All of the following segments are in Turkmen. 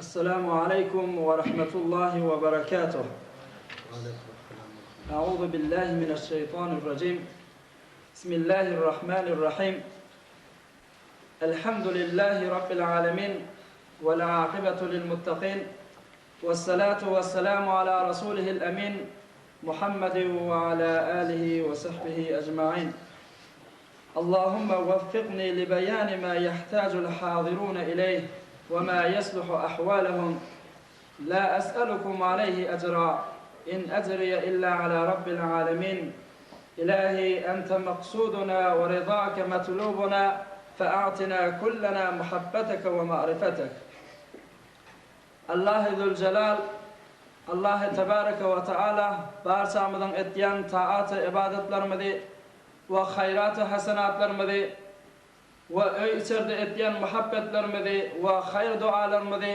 Esselamu aleýkum we rahmetullahi we berekatuh. A'udhu billahi mineşşeýtanirrajim. Bismillahirrahmanirrahim. Elhamdülillahi rabbil alamin we'l akibatu lil muttaqin. Wessalatu wesselamu ala rasulihil amin Muhammedin we ala alihi we sahbihi ecmaîn. Allahumma weffikni li beýani ma ýahtajul haziruna ileýh we ma ýesluhu ahwalahum La es'elukum aleýhi ejra in ejriye illa ala rabbil alemin Ilahi ente maksuduna we ridake matlubuna fe a'tina kullena muhabbeteke we ma'rifetek Allahy Züljelal Allahy Tebareke we Teala barçamyzyň etýän taat-y-ybadatlarymyzy we haýrat-u-hasenatlarymyzy we öý-içerde etýän muhabbetlerimizi we haýyr-dualarymyzy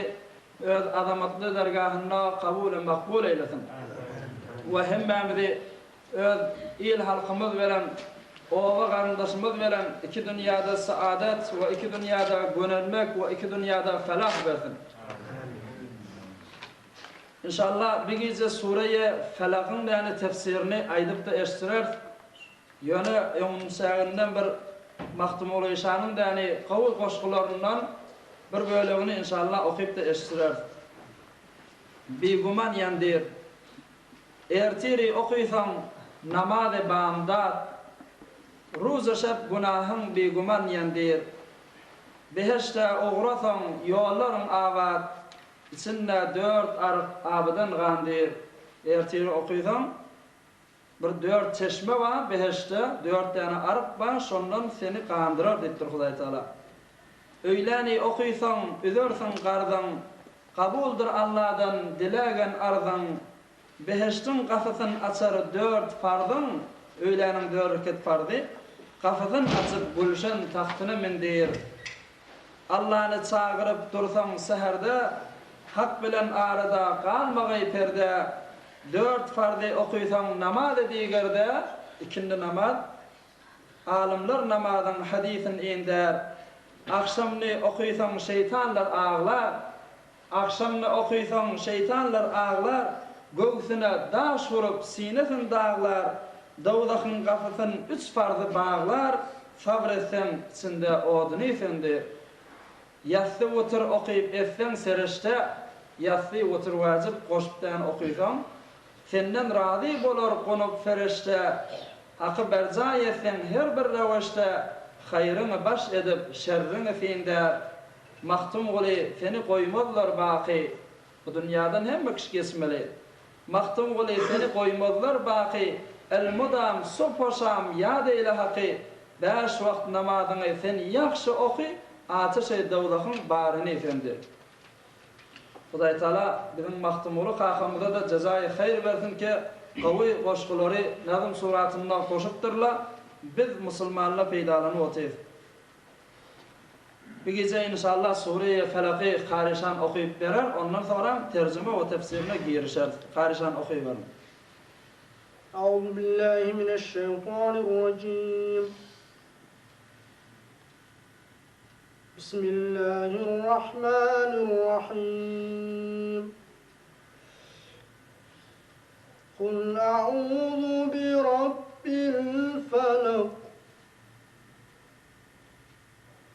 Öz azamatly dergahynda kabul-u makbul eýlesin we hemmämizi öz il-halkymyz bilen, oba-garyndaşymyz bilen iki dünýäde saadat we iki dünýäde gönenmek we iki dünýäde felah bersin. Inşallah bir gije Sureýe Felagyň däni tefsirini aýdyp-da eşitdireris. Ýöne öňünçäginden bir Magtymguly şanyň däni gowy goşgularyndan bir bölegini inşallah okyp-da eşitdireris. Bigüman ýandyr. Ertiri okysaň namazy bamdat, Ruzy-şep günahyň bigüman ýandyr. Behişde ugrasaň ýollaryň abat, Içinde dört aryk abydan gandyr. Ertiri okysaň Bir dört çeşme bar behişde, dört däne aryk bar, şondan seni gandyrar diýipdir Hudaý Tagala. Öýläni okysaň, üzersiň garzyň, Kabuldyr Alladan dilägen arzyň, Behişdiň gapysyn açar dört farzyň, Öýläniň dört reket farzy, Gapysyn açyp gülşen tagtyna mindir. Allany çagyryp dursaň säherde, Hak bilen arada galmagaý perde, Dört farzy okysaň namazy digerde, ikindi namaz, Alymlar namazyň hadysyn indär. Agşamny okysaň şeýtanlar aglar, Agşamny okysaň şeýtanlar aglar, Göwsüne daş urup sinesin daglar, Dowzahyň gapysyn üç farzy baglar, Sabr etseň içinde oduny söndür. Ýassy witir okyp etseň sereşde, Ýassy witir wajyp goşup däni okysaň, Senden razy bolar gonup fereşde, Haky berjaý etseň her bir röwüşde, Haýryňy baş edip, şerriňi sindär. Magtymguly, seni goýmazlar baky, Bu dünýadan hemme kişi geçmeli. Magtymguly, seni goýmazlar baky, Elmydam subh-u-şam ýat eýle Haky, Bäş wagt namazyňy sen ýagşy oky, Ateşi dowzahyň baryny söndür. Hudaýtagala biziň Magtymguly kakamyza-da jezaýy haýyr bersin ki, gowy goşgulary nazm suratynda goşupdyrla, biz musulmanla peýdalanyp otyrys. Bu gije inşallah Sureýe Felaky Karyşan okyp berer, ondan soňram terjime we tefsirine girişeris. Karyşan okyberiň. Auzu billahi mineşşeýtanirrajim. Bismillahirrahmanirrahim. Kul a'uzu birabbil felak.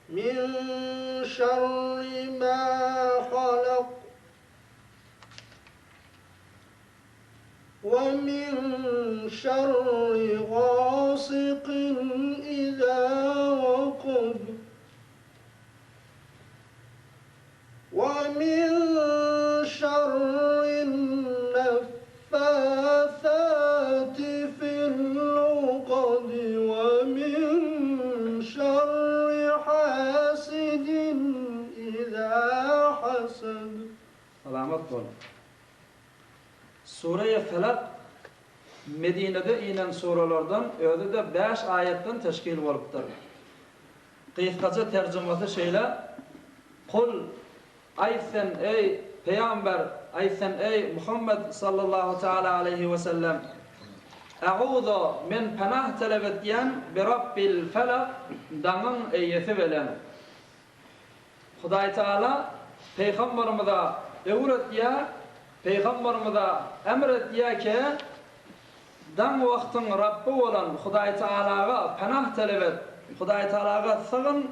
Min şerri ma halak. We min şerri gasikin izâ vekab. We min şerrin neffâsâti fil ukad we min şerri hasidin izâ hased. Salamat bol. Sureýe Felak Medinede inen suralardan, özi-de bäş aýatdan teşkil bolupdyr. Gysgaça terjimasy şeýle, Kul, aýt sen, eý, Pygamber, aýt sen, eý, Muhammet sallallahu teala aleýhi we sellem, E'uzu, men penah talap etýän, bi Rabbil felak, daňyň eýesi bilen. Hudaý Tagala. Pygamberimize öwretýär, Pygamberimize emr etýär ki, Daň wagtyň Rabby bolan Hudaý Tagalaga penah talap et, Hudaý Tagalaga sygyn,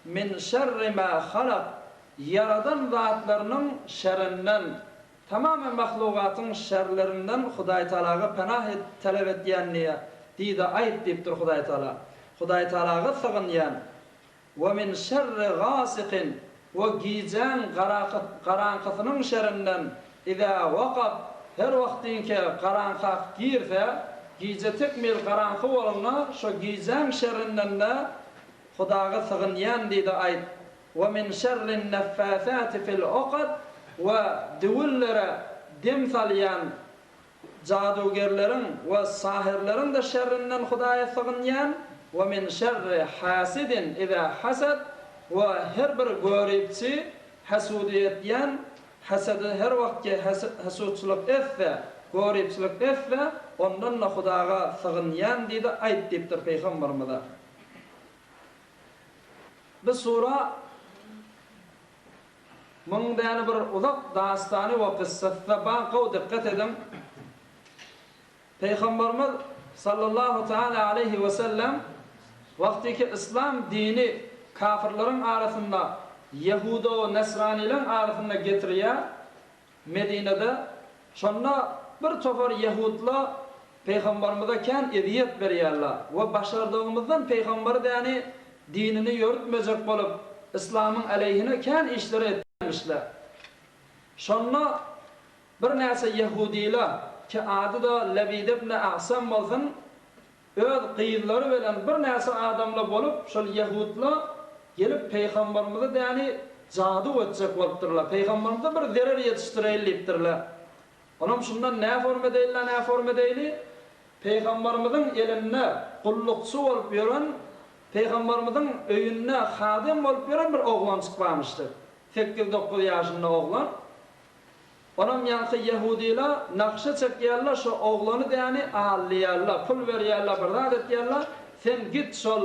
min şerri ma halak, ýaradan zatlarynyň şerinden, tamamy mahlugatyň şerlerinden Hudaý Tagalaga penah et, talap etýän diýe, diý-de aýt diýipdir Hudaý Tagala. Hudaý Tagalaga sygynýan. We min şerri gasikin, we gijäň garaňkysynyň şerinden, izä wakab, her wagtynky garaňka girse, gije tekmil garaňky bolanda, şo gijäň şerinden-de Hudaga sygynýan diý-de aýt. We min şerrin neffäsäti fil ukad, we düwünlere dem salýan Jadugerleriň we sahyrlaryň-da şerrinden Hudaýa sygynýan, we min şerri hasidin iza hasad, we her bir göripçi, hasudy etýän, hasady her wagtky hasudçylyk etse, göripçilik etse, ondan-da Hudaga sygynýan diý-de aýt diýipdir pygamberimize. Bu sura. Muň däli bir uzak dastany we kyssasy bar gowy dykgat ediň. Pygamberimiz sallallahu taala aleýhi we sellem wagtyky yslam dini kafirleriň arasynda ýehuda we nesranylaň arasynda getirýär Medinede şonda bir topar ýehudla Pygambarymyza kän ezýet berýärler we başardygymyzdan Pygambary däni dinini ýörütmejek bolup yslamyň aleýhine kän işleri etýärmişler. Şonda birnäçe ýehudyla ki ady-da Lebide ibn Agsam bolsun Öz gyzlary bilen birnäçe adamla bolup, şol ýehudla gelip Pygamberimizi däni jadu etjek bolupdyrlar. Pygamberimize bir zerer ýetişdireýli diýipdirler. Onam şundan nä form edeýli-la nä form edeýli, Pygamberimiziň elinde gullukçy bolup ýören, Pygamberimiziň öýünde hadym bolup ýören bir oglanjyk barmyşdy. Sekiz-dokuz ýaşynda oglan. Onam ýaňky ýehudyla nakşa çekýärler şo oglany däni aldyýarlar pul berýärler bir zat etýärler sen git şol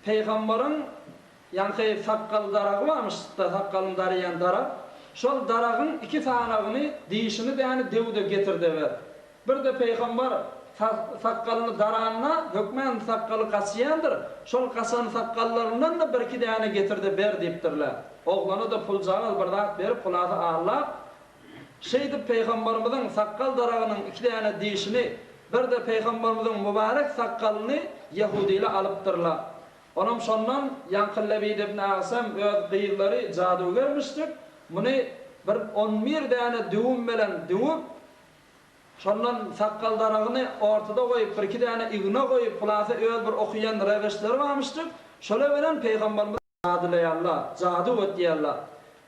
peýgambaryň ýaňky sakgal daragy barmyşda sakgalyny daraýan darak şol daragyň iki sanagyny dişini däni döwde getirde ber birde peýgambar sakgalyny daranda hökmän sakgaly gaçýandyr şol gaçan sakgallaryndan-da birki däne getirde ber diýipdirler. Oglana-da puljagaz bir zat berip hulasy allap, şeýdip Pygambarymyzyň sakgal daragynyň iki däne dişini, bir-de Pygambarymyzyň mübarek sakgalyny ýehudylar alypdyrlar. Onam şondan ýaňky Lebid ibn Agsam öz gyzlary jadugermişdik, muny bir on bir däne düwüm bilen düwüp, şondan sakgal daragyny ortada goýup, birki däne igna goýup, hulasy öz bir okaýan reweşleri barmyşdyk, şolar bilen Pygambarymyz. Jadylaýarlar, jady ötýärler.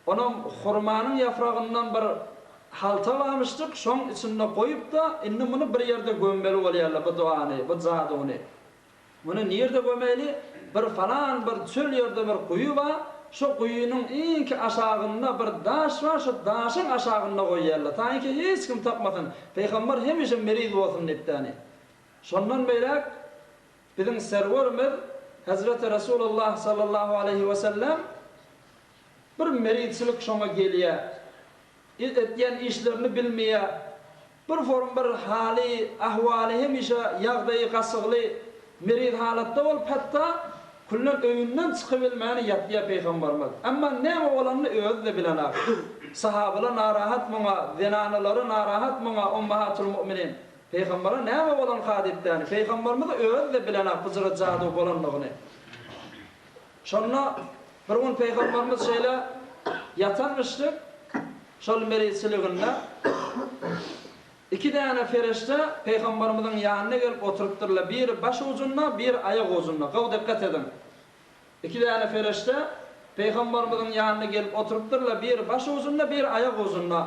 Onam hurmanyň ýafragyndan bir halta barmyşdyk, şoň içinde goýup-da, indi muny bir ýerde gömmeli bolýarlar bu duany, bu jadyny. Muny nirde gömeli? Bir falan bir çöl ýerde bir guýy bar, şo guýynyň iňki aşagynda bir daş bar, şo daşyň aşagynda goýýarlar. Taýynki hiç kim tapmasyn, pygamber hemişe meriz bolsun diýip-däni. Şondan beýläk Biziň Serwerimiz Hezreti Resulullah sallallahu aleýhi we sellem bir merizçilik şoňa gelýär. Etýän işlerini bilmeýär. Bir form bir haly, ahwaly hemişe ýagdaýy gasygly, meriz halatda bolup hatda küllen öýünden çykybilmäni ýatýar Pygamberimiz. Emma näme bolanyny özi-de bilenak. Sahabalar narahat muňa, zenanalary narahat muňa, Ummahatul mu'minin. Pygambere näme bolanka diýipdäni, Pygamberimiz özi-de bilenok bu jyra jadu bolanlygyny. Şonda bir gün Pygamberimiz şeýle ýatanmyşdyk, şol merizçiliginde iki däne perişde Pygamberimiziň ýanyna gelip oturypdyrlar, biri baş ujunda, biri aýak ujunda. Gowy dikgat ediň. Iki däne perişde Pygamberimiziň ýanyna gelip oturypdyrlar, biri baş ujunda, biri aýak ujunda.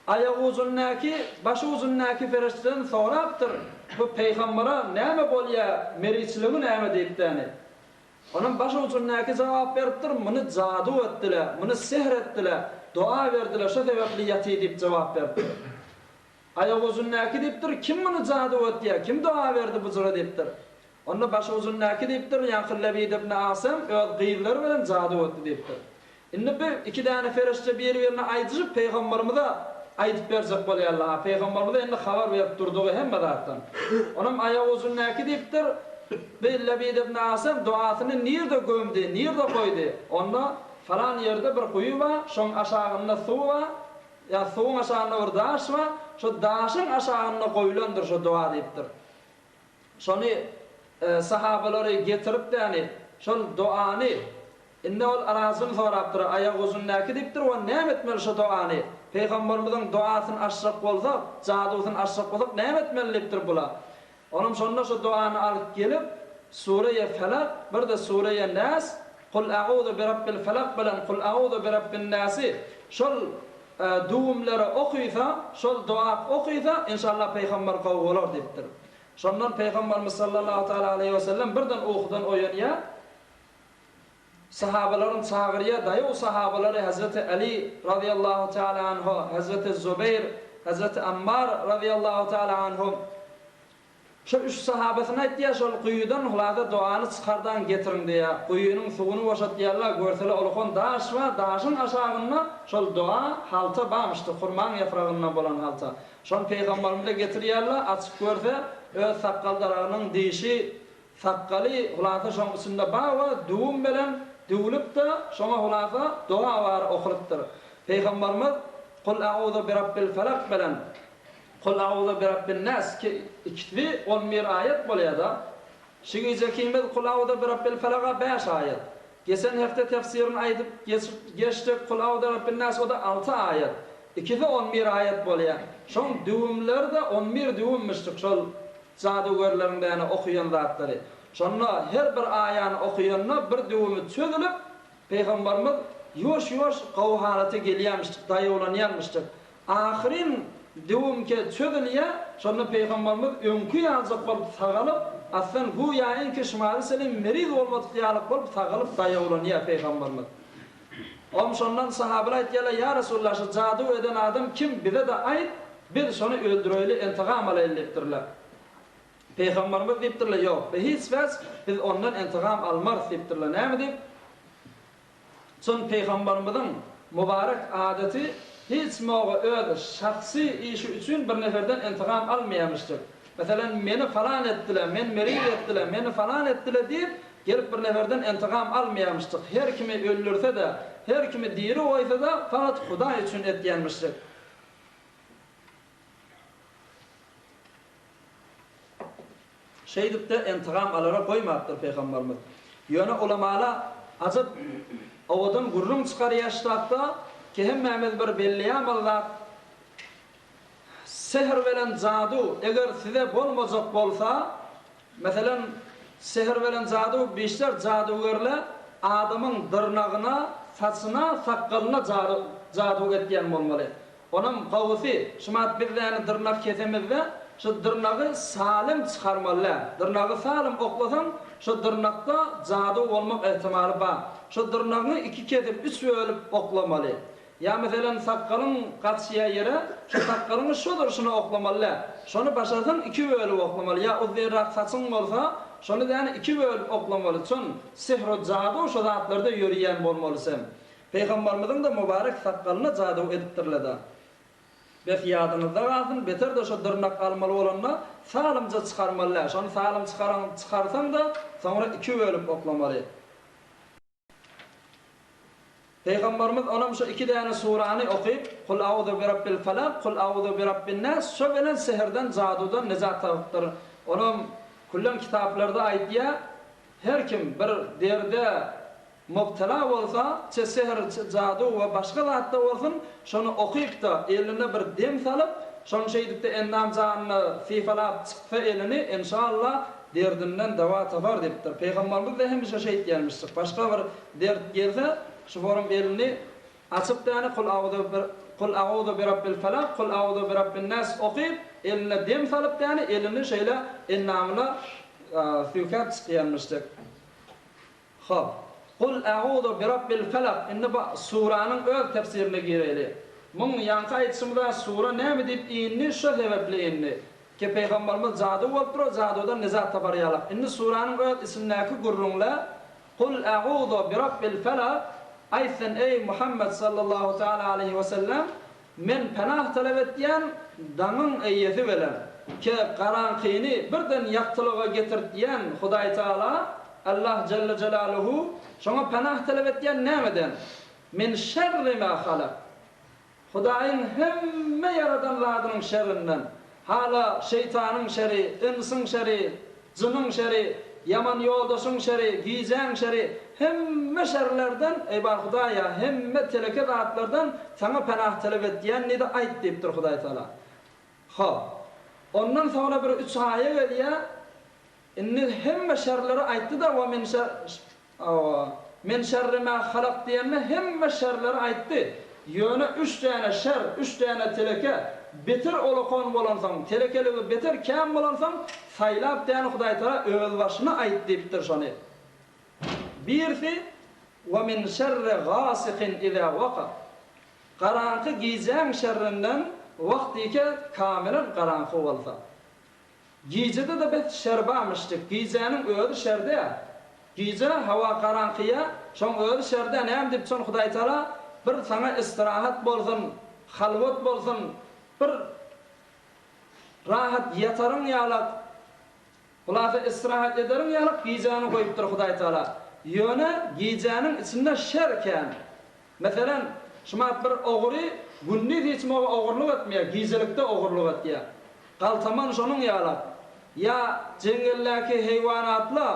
Aýagujundaky, başujundaky perişdeden sorapdyr, Bu pygambere näme bolýa, meriçiligi näme diýipdäni. Onam başujundaky jogap beripdir, Muny jadu etdiler, muny sehr etdiler, doga berdiler, şo sebäpli ýaty diýip jogap beripdir. Aýagujundaky diýipdir, Kim muny jadu etýä, kim doga berdi bu jyra diýipdir. Onda başujundaky diýipdir, ýaňky Lebid ibn Asam öz gyzlary bilen jadu etdi diýipdir. Indi bu iki däne perişde bir-birine aýdyşyp pygamberimize aýdyp berjek bolýarlar. Pygamberimize indi habar berip durdugy hemme zatdan. Onam aýagujundäki diýipdir, Bu Lebid ibn Asam duasyny nirde gömdi, nirde goýdy? Onda falan ýerde bir guýy bar, şoň aşagynda suw bar, ýa suwuň aşagynda bir daş bar, şo daşyň aşagynda goýlandyr şo dua diýipdir. Şony sahabalary getirip däni, şol doany, indi ol arajyny sorapdyr, aýagujundäki diýipdir, we näme etmeli şo doany? Pygamberimiziň doasyny açjak bolsak, jadusyny açjak bolsak näme etmeli diýipdir bula. Olam şonda şo doany alyp gelip, Sureýe Felak, bir-de Sureýe Näs, Kul a'uzu birabbil felak bilen Kul a'uzu birabbin näsi şol düwümleri okysa, şol doa okysa, inşallah pygamber gowy bolar diýipdir. Şondan Pygamberimiz sallallahu taala aleýhi we sellem birden ukudan oýanýar. Sahabalaryny çagyrýar, daýaw sahabalary Hezreti Ali razyýallahu taala anhu, Hezreti Zubeýr, Hezreti Ammar razyýallahu taala anhum. Şol üç sahabasyna aýtýar, şol guýudan hulasa dogany çykardaň getiriň diýýär. Guýynyň suwuny boşatýarlar, görseler ulukan daş bar, daşyň aşagynda şol doga halta barmyşdy, hurmaň ýapragyndan bolan halta. Şony pygamberimize getirýärler, açyp görse, öz sakgal daragynyň dişi, sakgaly hulasa şoň içinde bar we düwüm bilen düwlüp-de, şoňa hulasa doga bary okulypdyr. Pygamberimiz, Kul a'uzu birabbil felak bilen Kul a'uzu birabbin-nas ki ikisi 11 aýat bolýada. Şu gijekimiz Kul a'uzu birabbil felaga bäş aýat. Geçen hepde tefsirini aýdyp geçip geçdik Kul a'uzu birabbin-nas o-da alty aýat. Ikisi 11 aýat bolýa. Şoň düwümleri-de 11 düwümmişdik şol jadygörleriň däne okaýan zatlary. Şonda her bir aýany okaýanda bir düwümi çözülip Pygambarymyz ýuwaş-ýuwaş gowy halata gelýämişdik, daýawlanýanmyşdyk. Ahyryn düwümke çözülýä, şonda Pygambarymyz öňki ýaljak bolup sagalyp, aslan güýä enki şumaly selim meriz bolmadyk ýalyk bolup sagalyp daýawlanýa Pygambarymyz. Om şondan sahabalar aýtýarlar, Ýa Resulallah şu jaduw eden adam kim bize-de aýt, biz şony öldüreýli entigam alaýly diýipdirler. Pygambarymyz diýipdirler, Ýok, bi hiç wäç biz ondan entigam almarys diýipdirler. Näme diýip? Çyn pygambarymyzyň mübarek adaty hiç moga öz şahsy işi üçin bir neferden entigam almaýamyşdyr. Meselem, meni falan etdiler, men meriz etdiler, meni falan etdiler diýip, gelip bir neferden entigam almaýamyşdyk. Her kimi öldürse-de, her kimi diri goýsa-da, fakat Hudaý üçin etýänmişdik. Şeýdip-de entigam alara goýmapdyr pygamberimiz. Ýöne ulamala ajap owadan gürrüň çykarýar ştatda ki hemmämiz bir belleýämaly zat sehr bilen jadu eger size bolmajak bolsa meselem sehr bilen jadu bişler jadugerle adamyň dyrnagyna saçyna sakgalyna jadu etýän bolmaly. Onam gowusy, şumat biz däni dyrnak kesemizde, şu dyrnagy salym çykarmaly däl. Dyrnagy salym oklasaň, şo dyrnakda jadu bolmak ähtimaly bar. Şo dyrnagyňy iki kesip, üç bölüp oklamaly. Ýa meselem sakgalyň gaçýa ýere, şo sakgalyňy şo durşuna oklamaly däl. Şony başarsaň iki bölüp oklamaly. Ýa uzynrak saçyň bolsa, şony däni iki bölüp oklamaly. Çün sihru jadu şo zatlarda ýörýän bolmaly sen. Pygambarymyzyň-da mübarek sakgalyna jaduw edipdirler-dä. Bes ýadyňyzda galsyn, beter-de şo dyrnak almaly bolanda salymja çykarmaly däl. Şony salym çykaraň, çykarsaň-da, soňra iki bölüp oklamaly. Pygambarymyz onam şo iki däne surany okyp, Kul auzu birabbil falak, Kul auzu birabbin nas, şo bilen sihirden, jaduwdan nejat tapypdyr. Onam küllen kitaplarda aýdýar, Her kim bir derde mubtela bolsa, çe sehr, çe jadu we başga zatda bolsun, şony okyp-da, eline bir dem salyp, şony şeýdip-de endam-janyna sypalap çyksa elini, enşalla, derdinden dawa tapar diýipdir. Pygamberimiz-de hemişe şeýtýänmişjik. Başga bir dert gelse, şu forum elini açyp däne Kul auzu bir Kul auzu birabbil felak, Kul auzu birabbin nas okyp, eline dem salyp däne elini şeýle endamyna süýkäp çykýanmyşjyk. Hop. Kul a'uzu birabbil felak. Indi bu suranyň öz tefsirine gireýli. Muň ýaňky aýdyşymyza sura näme diýip indi şo sebäpli indi. Ki pygamberimiz jadu bolupdyr o jadudan nijat tapar ýalak. Indi suranyň öz içindäki gürrüňle Kul a'uzu birabbil felak. Aýt sen, eý, Muhammet sallallahu teala aleýhi we sellem, Men penah talap etýän daňyň eýesi bilen, ke garaňkyny birden ýagtylyga getirtýän Hudaý Taala, Allah jelle jelaluhu, şoňa penah talap etýän nämeden? Min şerri ma halak. Hudaýyň hemme ýaradan zadynyň şerrinden, hala şeýtanyň şeri, ynsyň şeri, jynyň şeri, ýaman ýoldaşyň şeri, gijäň şeri, hemme şerlerden, eý bar Hudaýa, hemme teleke zatlardan Saňa penah talap etýän diýdi, aýt diýipdir Hudaý Taala. Hop. Ondan soňra bir üç aýa gelýär, indi hemme şerleri aýtdy-da, wa min şer, Hawa, Men şerri mä halak diýende hemme şerleri aýtdy. Ýöne üç däne şer, üç däne teleke beter olakan bolansoň, telekeligi beter kän bolansoň, saýlap däne Hudaýtagala özbaşyna aýt diýipdir şony. Birisi, Wa min şerri gasikin izä wakab. Garaňky gijäň şerrinden wagtyke kamilen garaňky bolsa. Gijede-de biz şerbamyşdyk. Gijäniň özi şerde. Gije, hawa garaňkyýa, şoň özi şerde. Näme diýip şony Hudaýtagala bir saňa istirahat bolsun, halwat bolsun, bir rahat ýataryň ýalak, hulasa istirahat ederiň ýalak gijäni goýupdyr Hudaýtagala. Ýöne gijäniň içinde şer kän. Meselem, şumat bir ogry gündiz hiç moga ogurlyk etmeýär, gijelikde ogurlyk etýär. Galtaman şonuň ýalak. Ýa jeňňeldäki heýwanatla,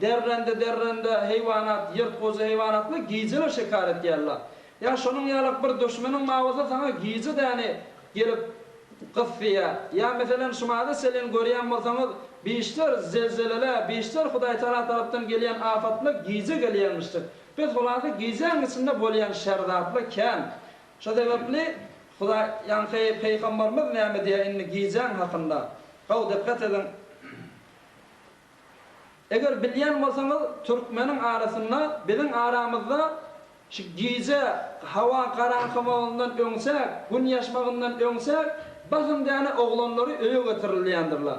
derrende-derrende heýwanat, ýyrtgujy heýwanatla gijele şikar etýärler. Ýa şonuň ýalak bir duşmanyň bar bolsa saňa gije däni gelip gysýar. Ýa meselem şumada selen görýän bolsaňyz bişler zelzelele, bişler Hudaýtagala tarapdan gelýän afatla gije gelýärmişdik. Biz hulasa gijäň içinde bolýan şer zatlar kän. Şo sebäpli Hudaý ýaňky peýgambarymyz näme diýýär indi gijäň hakynda. Gowy dykgat ediň. Eger bilýän bolsaňyz türkmeniň arasynda biziň aramyzda şu gije hawa garaňkamagyndan öňçäk, gün ýaşmagyndan öňçäk basym däne oglanlary öýe getirilýändirler.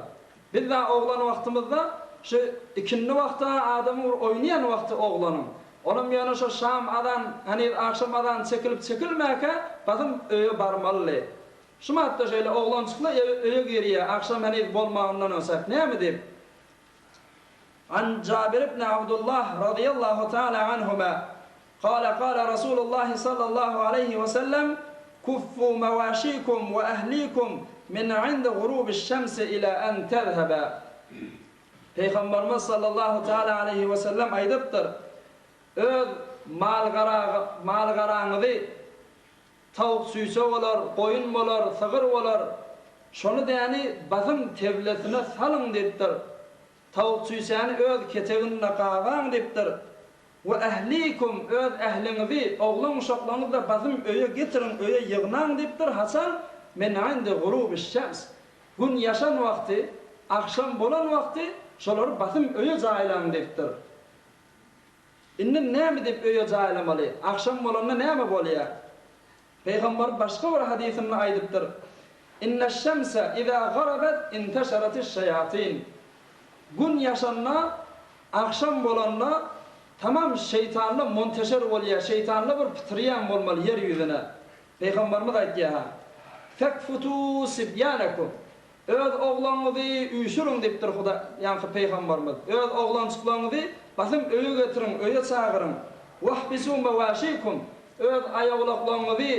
Biz dagy oglan wagtymyzda şu ikindi wagty-a adamyň bir oýnaýan wagty oglanyň. Olam ýöne şo şam azan, heniz agşam azany çekilip-çekilmäkä basym öýe barmalydy. Şu matda şeýle oglanjyklar öýe girýär, agşam heniz bolmagyndan öňsäk näme diýip. An Jabir ibn Abdullah razyýallahu taala anhuma, Kale kale Rasulullahi sallallahu aleýhi we sellem, Kuffu mewaşikum we ehlikum min indi gurubiş şemsi ila en tezhebe. Pygamberimiz sallallahu taala aleýhi we sellem aýdypdyr, Öz mal-garaňyzy, tawuk süýse bolar, goýun bolar, sygyr bolar, şony däni basym teblesine salyň diýipdir. Tawuk süýsäni öz keteginde gabaň diýipdir. We ehlikum, öz ähliňizi, oglan-uşaklaryňyzy-da basym öýe getiriň, öýe ýygnaň diýipdir, haçan? Min indi gurubiş-şems, Gün ýaşan wagty, agşam bolan wagty şolary basym öýe jaýlaň diýipdir. Indi näme diýip öýe jaýlamaly? Agşam bolanda näme bolýar? Pygamber başga bir hadysynda aýdypdyr, Inneş-şemse izâ garabet inteşeretiş-şeýatyn. Gün ýaşanda, agşam bolanda tamam şeýtanlar munteşer bolýar, şeýtanlar bir pytyrýan bolmaly ýer ýüzüne. Pygamberimiz aýtýar, Fekfutû sibýanekum. Öz oglaňyzy üýşüriň diýipdir Hudaý, ýaňky pygamberimiz. Öz oglanjyklaryňyzy basym öýe getiriň, öýe çagyryň. Wahbisû mewaşikum. Öz aýagulaklaryňyzy,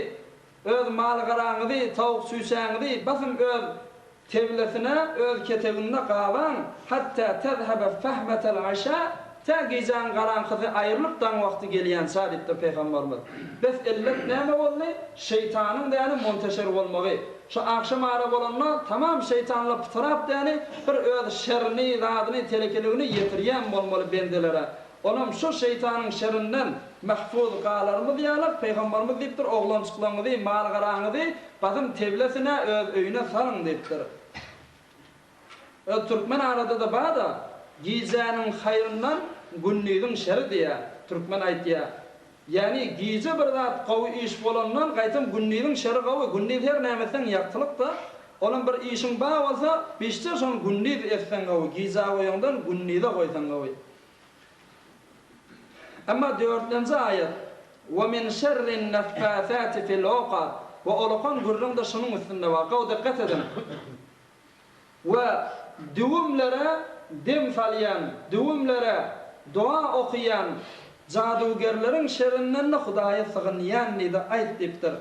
öz mal-garaňyzy, towuk-çüýşäňizi basym öz teblesine, öz keteginde gabaň, hattä tezhebe fehmetel aşa, tä gijäň garaňkysy aýrylyp daň wagty gelýänçä diýipdir pygamberimiz. Bes ellet näme boldy? Şeýtanyň däni munteşer bolmagy. Şu agşam ara bolanda tamam şeýtanlar pytyrap däni bir öz şerini, zadyny, telekeligini ýetirýän bolmaly bendelere. Onam şu şeýtanyň şerinden mahfuz galarymyz ýalak pygamberimiz diýipdir oglanjyklaryňyzy, mal-garaňyzy basym teblesine öz öýüne salyň diýipdir. Öz türkmen arada-da bar-da, gijäniň haýryndan gündiziň şeri diýýär, türkmen aýtýar. Ýagny gije bir zat gowy iş bolandan gaýtam gündiziň şeri gowy, gündiz her näme etseň ýagtylyk-da, olam bir işiň bar bolsa, bişje şony gündiz etseň gowy, gijä goýaňdan gündize goýsaň gowy. Emma dörtlenji aýat. We min şerrin neffâsâti fil uqad. We olakan gürrüň-de şunuň üstünde bar. Gowy dykgat ediň. We düwümlere dem salýan, düwümlere doga okaýan jadugerleriň şerinden-de Hudaýa sygynýan diýdi, aýt diýipdir.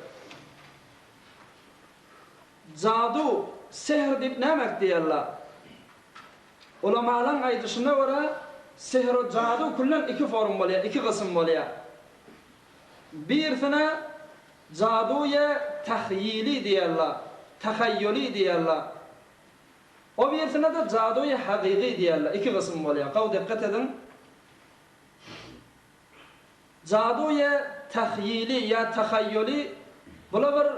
Jadu, sehr diýip näme diýerler? Ulamalaň aýdyşyna görä, sehr-u jadu küllen iki form bolýar, iki gysym bolýar. Birisine jaduýe tahýili diýerler, tahaýýuly diýerler. O birisine-de jaduýe hagygy diýerler, iki gysym bolýar. Gowy dikgat ediň. Jaduýe tahýili ýa tahaýýuly bula bir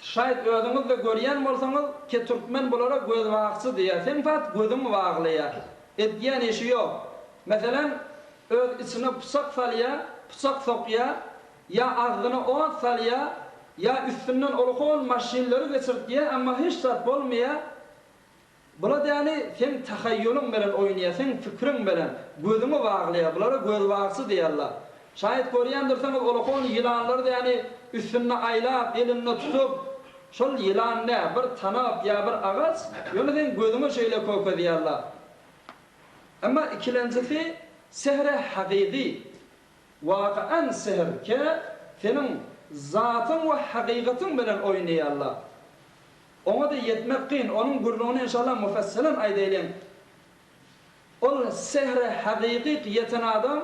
Şaýt özüňiz-de görýän bolsaňyz, ke türkmen bulara gözbagçy diýýär. Seň pat gözüňi baglaýar. Edýän işi ýok. Meselem, öz içine pyçak salýar, pyçak sokýar, ýa agzyna ot salýar, ýa üstünden uly-hol maşynlary geçirtýär, emma hiç zat bolmaýar. Bular däli seň tahaýýulyň bilen oýnaýar, seň pikriň bilen, gözüňi baglaýar, bulara gözbagçy diýerler. Şaýat görýändirsiňiz olakon ýylanlary däli üstünde aýlap, elinde tutup, şol ýylan nä, bir tanap ýa bir agaç, ýöne seň gözüňe şeýle kökezýärler. Emma ikilenjisi sehre hagygy, wakaan sehr, ke seniň zatyň we hagygatyň bilen oýnaýarlar. Oňa-da ýetmek kyn, onuň gürrüňini enşallah müfesselen aýdaýlyň. Ol sehre hakykyk ýeten adam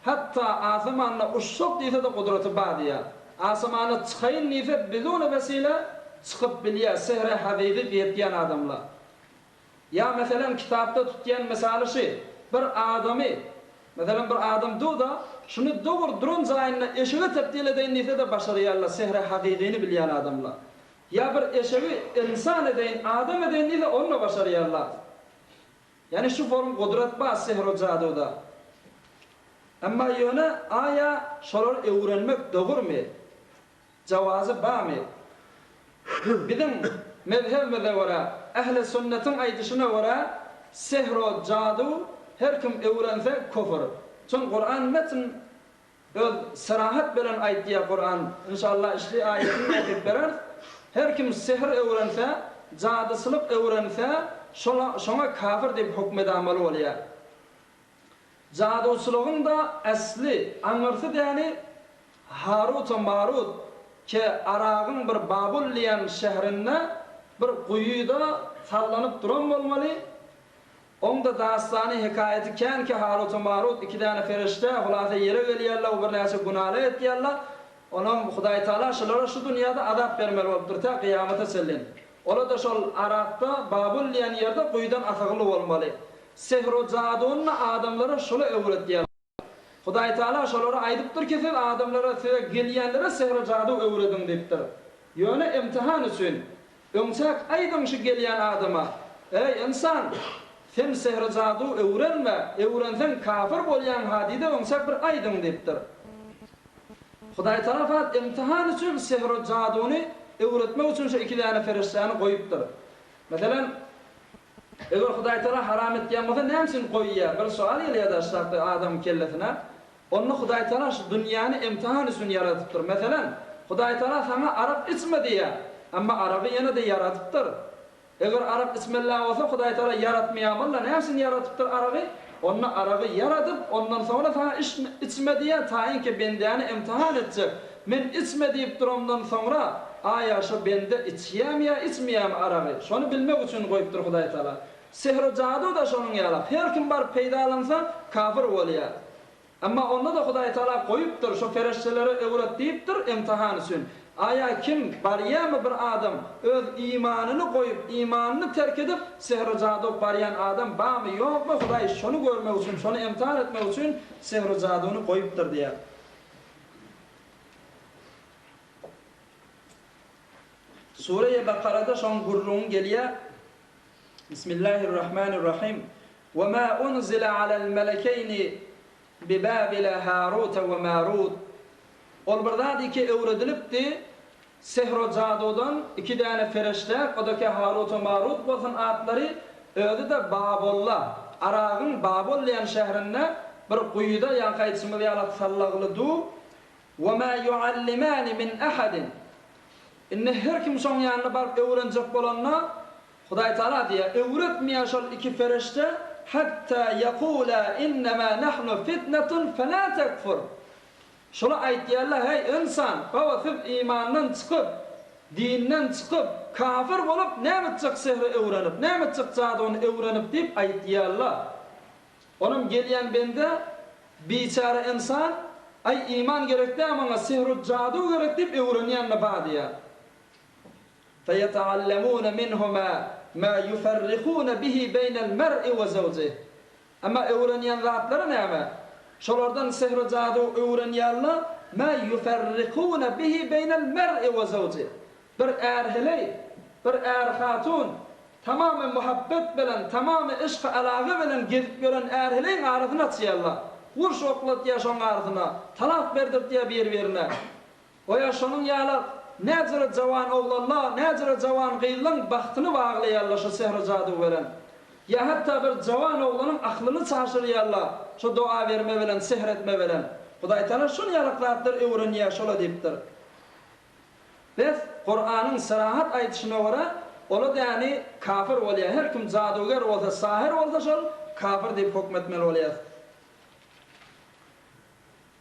hatda asamanda uçsak diýse-de gudraty bar diýýär. Asamana çykaýyn diýse biduni wesile çykyp bilýär sehre hakykyk ýetýän adamlar. Ýa meselem kitapda tutýan mysaly şy, bir adamy, meselem bir adam dur-da, şuny dogry duran jaýynda eşege tebdil edeýin diýse-de başarýarlar sehre hakykyny bilýän adamlar. Ýa bir eşegi ynsan edeýin, adam edeýin diýse, ony-da başarýarlar. Ýagny şu form gudrat bar sehr-u jaduda. Emma ýöne aýa şolary öwrenmek dogrumy? Jawazy barmy? Biziň mezhebimize görä, ähli sünnetiň aýdyşyna görä, sehr-u jadu her kim öwrense küfür. Çün Kuran metn Öz serahat bilen aýtýar Kuran inşallah işli aýatyny okyp bereris her kim sehr öwrense jadyçylyk öwrense şola şoňa kafir diýip hukmedamaly bolýar jaduçylygyň-da äsli aňyrsy däli Haruta Marut ke Aragyň bir Babul diýen şährinde bir guýyda sallanyp duran bolmaly Oňda dastany, hekaýaty kän ki Harut we Marut iki däne perişde, hulasa ýere gelýärler we birnäçe günalar etýärler. Onam Hudaýtagala şulara şu dünýäde azap bermeli bolupdyr tä kyýamata çenli. Ola-da şol Arakda Babul diýen ýerde guýudan asygly bolmaly. Sehru-jaduny adamlara şula öwretýärler. Hudaýtagala şolara aýdypdyr ki, siz adamlara, size gelýänlere sehr-jadu öwrediň diýipdir. Ýöne imtihan üçin, öňçäk aýdyň şu gelýän adama, Eý, ynsan! Sen sehr-jadu öwrenme, öwrenseň kafir bolýaň-ha diýde öňçäk bir aýdyň diýipdir. Hudaýtagala fat imtihan üçin sehr-jaduny öwretmek üçin şu iki däne perişdäni goýupdyr. Meselem, Eger Hudaýtagala haram etýän bolsa näme üçin goýýar? Bir sowal gelýär daşdaky adamyň kellesine. Onda Hudaýtagala şu dünýäni imtihan üçin ýaradypdyr. Meselem, Hudaýtagala saňa arak içme diýýär. Emma aragy ýene-de ýaradypdyr. Eger arak içmeli bolsa Hudaýtagala ýaratmaýamyl-da näme üçin ýaradypdyr aragy? Onda aragy ýaradyp, ondan soňra saňa içme diýýär, taýynki bendäni imtihan etjek. Men içme diýip duramdan soňra, aýa şo bende içýämi ýa içmeýämi aragy, şony bilmek üçin goýupdyr Hudaýtagala. Sehr-u-jadu-da şonuň ýalak. Her kim baryp peýdalansa, kafir bolýar. Emma onda-da Hudaýtagala goýupdyr, şo pereştelere öwret diýipdir, imtihan üçin. Aýa kim, barýamy bir adam, öz imanyny goýup, imanyny terk edip, sehr-u-jadu barýan adam bamy, ýokmy, Hudaý şony görmek üçin, şony imtihan etmek üçin sehr-u-jaduny goýupdyr diýýär. Sure-i Bakarada şoň gürrüňi gelýär. Bismillahirrahmanirrahim. Ve ma unzile alel melekeyni bi Babile Harute we Marut. Ol bir zat iki öwredilipdi, Sehr-u-jadudan iki däne fereşde, o-da-ke Harut we Marut bolsun atlary, özi-de Babolda, Aragyň Babol diýen şährinde bir guýuda, ýaňky aýdyşymyz ýaly sallagly du. Ve ma yuallimani min ahadin. Indi her kim şoň ýanyna baryp öwrenjek bolanda, Hudaý Taala diýýär, öwretmeýär şol iki perişde, hatta yekula innema nahnu fitnetun fela tekfur. Şola aýtýarlar, heý, ynsan, baba siz imandan çykyp, dinden çykyp, kafir bolup näme etjek sehri öwrenip, näme etjek jadyny öwrenip diýip aýtýarlar. Onam gelýän bende, biçäre ynsan, aý iman gerek däl maňa, sehru jadu gerek diýip öwrenýän-de bar diýýär. Feýeteallemune minhuma ma ýuferrihune bihi beýnel mer'i we zewjih. Emma öwrenýän zatlary näme? Şolardan sehru jadu öwrenýärler, ma ýuferrihune bihi beýnel mer'i we zewjih. Bir är-heleý, bir är-hatun tamamy muhabbet bilen, tamamy yşky-alaga bilen gezip ýören är-heleýiň arasyny açýarlar. Urş oklatýar şoň arasyna, talak berdirtýär bir-birine. Goýa şonuň ýaly näjüre jawan oglanlar, näjüre jawan gyzlaň bagtyny baglaýarlar şo sehru-jadu bilen. Ýa hatda bir jawan oglanyň aklyny çaşyrýarlar şo doga berme bilen, sehr etme bilen. Hudaýtagala şol ýalak zatlar öwrenýär şola diýipdir. Bes, Kuranyň serahat aýdyşyna görä, ola däni kafir bolýar. Her kim jaduger bolsa, sahyr bolsa şol kafir diýip höküm etmeli bolýas.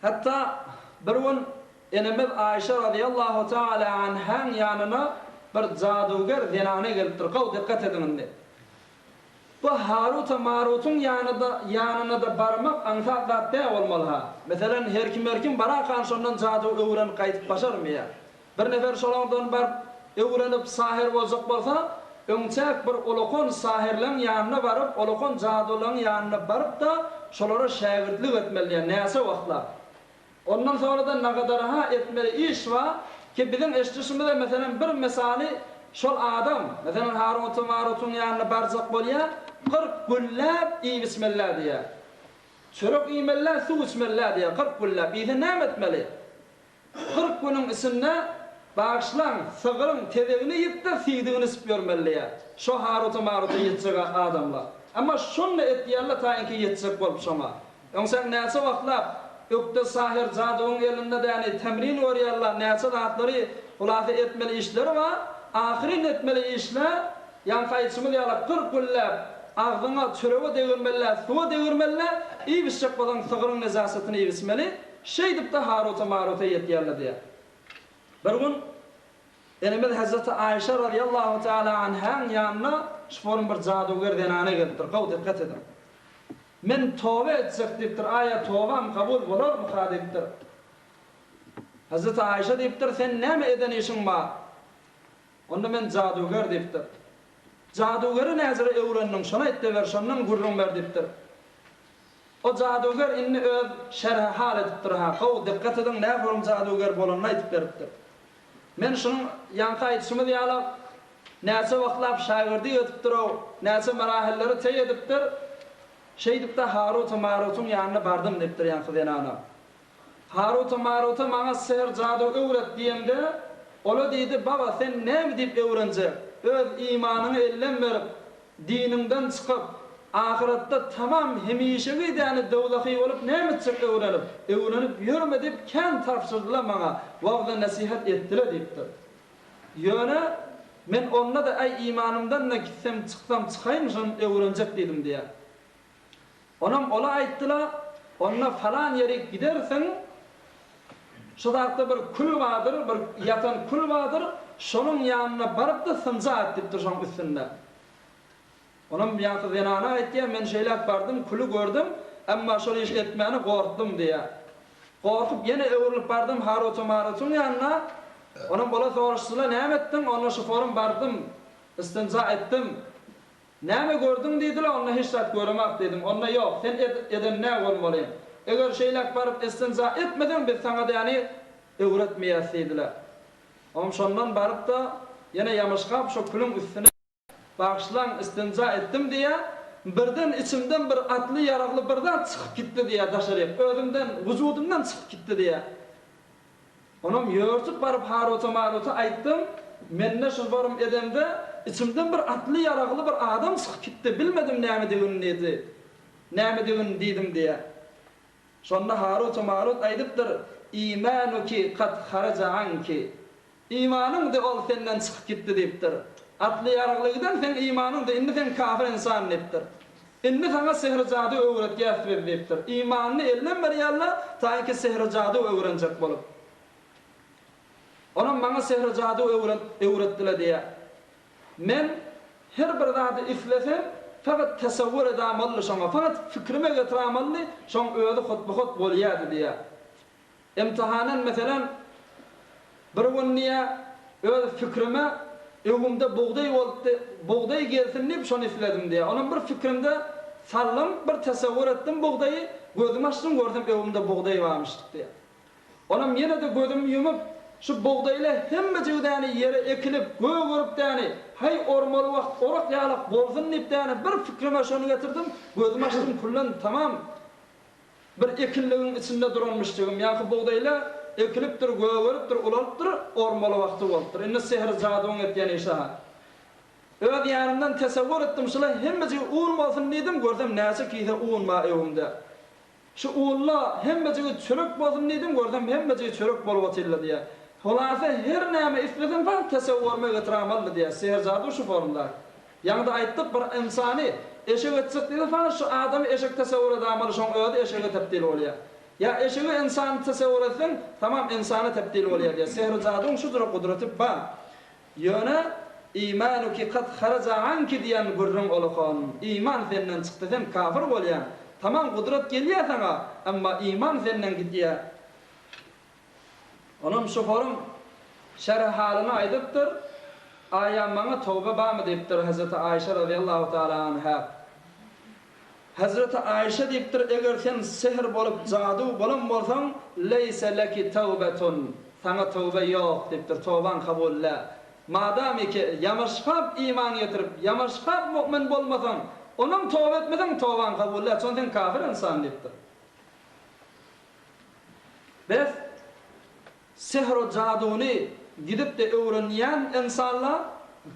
Hatda bir gün enemiz Aýşa razyýallahu taala anhaň ýanyna bir jaduger zenana gelipdir. Gowy dikgat ediň indi. Bu Haruta-Marutyň ýanyda ýanyna-da barmak aňsat zat däl bolmaly-ha. Meselem, her kim-her kim barakan şondan jadu öwrenip gaýdyp başarmaýar. Bir nefer şolardan baryp öwrenip saher boljak bolsa, öňçäk bir ulakan saherleň ýanyna baryp, ulakan jadylaň ýanyna baryp-da, şolara şägirtlik etmeli diýýär, näçe wagtlap. Ondan soňra-da nagadaraha etmeli iş bar, ki biziň eşdişimize, meselem, bir mysaly, şol adam, meselem, Haruta-Marutyň ýanyna barjak bolýar, 40 günläp iýip-içmeli-dä diýýär. Çörek iýmeli-dä, suw içmeli-dä diýýär, 40 günläp. Iýse näme etmeli? 40 günüň içinde, bagyşlaň, sygryň tezegini iýip-de, siýdigini içip ýörmeli diýýär. Şo Haruta-Maruta ýetjek adamlar. Emma şonda etýärler taýynki ýetjek bolup şoňa. Öň sen näçe wagtlap ökde saher jadygyň elinde däni temrin görýärler näçe zatlary hulasa etmeli işleri bar ahyryn etmeli işle ýaňky aýdyşymyz ýaly 40 günläp agzyňa çörege degirmelä suwa degirmelä iýip içjek bolsaň sygryň nejasatyny iýip içmeli şeýdipde haruta maruta ýetýärler diýýär bir gün Enemiz Hezreti Aýşa razyýallahu teala anhäň ýanyna şuforyn bir jaduger zenana gelipdir gowy dikgat ediň. Men toba etjek diýipdir, aýa tobam kabul bolarmyka diýipdir. Hezreti Aýşa diýipdir, sen näme eden işiň bar? Onda men jaduger diýipdir. Jadugeri näzire öwrendiň, şony aýtda ber, şondan gürrüň ber diýipdir. O jaduger indi öz şerhi hal edipdir-ha, gowy dykgat ediň nähorun jaduger bolanyny aýdyp beripdir. Men şunuň ýaňky aýdyşymyz ýaly näçe wagtlap şägirdik edipdir-ow, näçe marahylleri teý edipdir. Şeýdip-de Haruta-Marutyň ýanyna bardym diýipdir ýaňky zenana. Haruta-Maruta maňa sehr-jadu öwret diýemde, ol-a diýdi, Baba, sen näme diýip öwrenjek? Öz imanyňy elden berip, Diniňden çykyp, ahyretde tamam hemişegi däli dowzahy bolup näme etjek öwrenip, öwrenip ýörme diýip kän tabşyrdylar maňa, wagzy-nesihat etdiler diýipdir. Ýöne, men onda-da äý imanymdan-da gitsem çyksam çykaýyn şony öwrenjek diýdim diýýär. Onam ola aýtdylar, onda falan ýerik gidersiň, şu zatda bir kül bardyr, bir ýatan kül bardyr, şonuň ýanyna baryp-da synja et diýipdir şonuň üstünde. Onam ýaňky zenana aýtýar, men şeýläk bardym, küli gördüm, emma şol işi etmäne gorkdum diýýär. Gorkup ýene öwrülip bardym Haruta-Marutyň ýanyna, onam ola soraşdylar, näme etdiň, onda şuforym bardym, istinja etdim. Näme gördüň diýdiler, onda hiç zat göremak diýdim. Onda ýok, sen eden nä bolmaly? Eger şeýläk baryp istinja etmeseň biz saňa däni öwretmeýäs diýdiler. Oňam şondan baryp-da, ýene ýamyşgap şo külüň üstüne bagyşlaň istinja etdim diýýär. Birden içimden bir atly-ýaragly bir zat çykyp gitdi diýýär daşaryk. Özümden, wujudymdan çykyp gitdi diýýär. Onam ýörtüp baryp Haruta-Maruta aýtdym, Mende şul barym edemde, içimden bir atly-ýaragly bir adam çykyp gitdi, bilmedim nämedigini diýdi. Nämedigini diýdim diýýär. Şonda Haruta-Marut aýdypdyr, Imanuki kad haraja anki. Imanyň de ol senden çykyp gitdi diýipdir. Atly-ýaragly giden seň imanyň de indi sen kafir ynsan diýipdir. Indi saňa sehr-jadu öwretýäs biz diýipdir. Imanyny elden berýärler, taýynki sehr-jadu öwrenjek bolup. Onam maňa sehr-jadu öwretdile diýýär. Men her bir zady islesem, fakat tesewwür edamally şoňa, fakat fikrime getiramaly, şoň özi hutba-hut bolýardy diýýär. Imtihanan meselem, bir gün diýýär, öz fikrime öňümde bugdaý bolupdy, bugdaý gelsin diýip şony isledim diýýär. Onam bir fikrimde saldym, bir tesewwür etdim bugdaýy, gözümi açdym görsem öňümde bugdaý barmyşdyk diýýär. Onam ýene-de gözümi ýumup, şu bugdaýla hemmejigi däni ýere ekilip, gögerip däni, haý ormaly wagt orak ýalak bolsun diýip däni bir fikrime şony getirdim, gözümi açdym küllen tamam bir ekinligiň içinde duranmyşjygym, ýaňky bugdaýla ekilipdir, gögeripdir, ulalypdyr, ormaly wagty bolupdyr. Indi sehr-jadyň etýän işi-ha. Öz ýanymdan tesewwür etdim, şula hemmejigi un bolsun diýdim, görsem näçe kise un bar öwümde. Şu ulla hemmejigi çörek bolsun diýdim, görsem hemmejigi çörek bolup otyrla diýýär. Hulasa her näme isleseň bar tesewwürime getiramaly diýýär. Sehr-jadu şu forumda. Ýaňyda aýtdyk bir ynsany eşek etjek diýse faqat şu adamy eşek tesewwür edamaly şoň özi eşege tebdil bolýar. Ýa eşegi ynsany tesewwür etseň tamam ynsana tebdil bolýar diýýär. Sehr-jaduň şu jüre gudraty bar. Ýöne, Imanuki kad haraja anki diýen gürrüň olakan. Iman senden çykdy sen kafir bolýaň. Tamam gudrat gelýä saňa, emma iman senden gidýä. Onam şofaryň şerhi halyny aýdypdyr, Aýa maňa toba barmy diýipdir Hezreti Aýşe razyýallahu taala anha. Hezreti Aýşe diýipdir, Eger sen sehr bolup, jadu bolan bolsaň, leýse leki tewbetun, saňa töwbe ýok diýipdir, tobaň kabul däl. Madamiki ýamaşgap iman getirip, ýamaşgap mu'min bolmasaň, onam toba etmeseň tobaň kabul däl, şon sen kafir ynsan diýipdir. Bes, sehr-u jaduny gidip-de öwrenýän ynsanlar